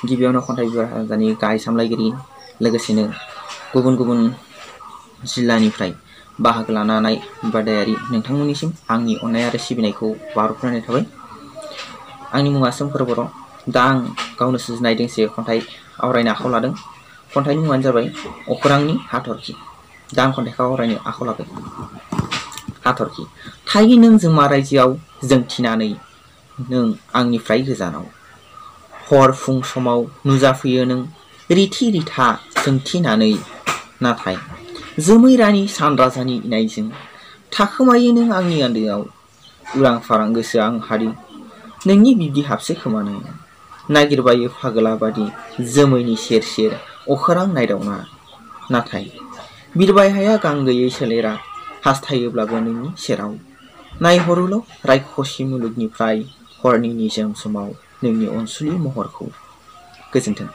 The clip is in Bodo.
गिबियावनो खन्थाइ बिबार हानजानि गाहाय सामलायगिरि लोगोसेनो गुबुन गुबुन जिल्लानिफ्राय बाहागो लानाय बादायारि नोंथांमोननिसिम आंनि अननाय आरो सिबिनायखौ बावहरग्रोनाय थाबाय। आंनि मुङा सोमखोर बर'। दा आं गावनो सुजुनाय दोंसे खन्थाइ आवरायनो आखायाव लादों। खन्थाइनि मुङानो जाबाय अख्रांनि हाथरखि। दा आं खन्थाइखौ आवरायनो आखायाव लाबाय। हाथरखि। थायो नों जोंमा रायजोआव जोंथिनानै नों आंनिफ्राय गोजानाव। हर फुं समाव नुजाफैयो नों रिथि रिथा जोंथिनानै। नाथाय जोमै रानि सान राजानि इनायजों थाखोमायो नों आंनि आन्दोआव। उरां फारां गोसोआ आंहादि नोंनि बिब्दि हाबसै खोमानो। नागिरबायो फागोला बादि जोमैनि सेर सेर अखोरां नायदावना। नाथाय बिरबाय हाया गां गैयै सोलेरा हास्थायोब्लाबो नोंनि सेराव। नायहरोल' रायखसि मुलुगनिफ्राय हरनि निजोम समाव नोंनि अनसुलि महरखौ। गोजोन्थों।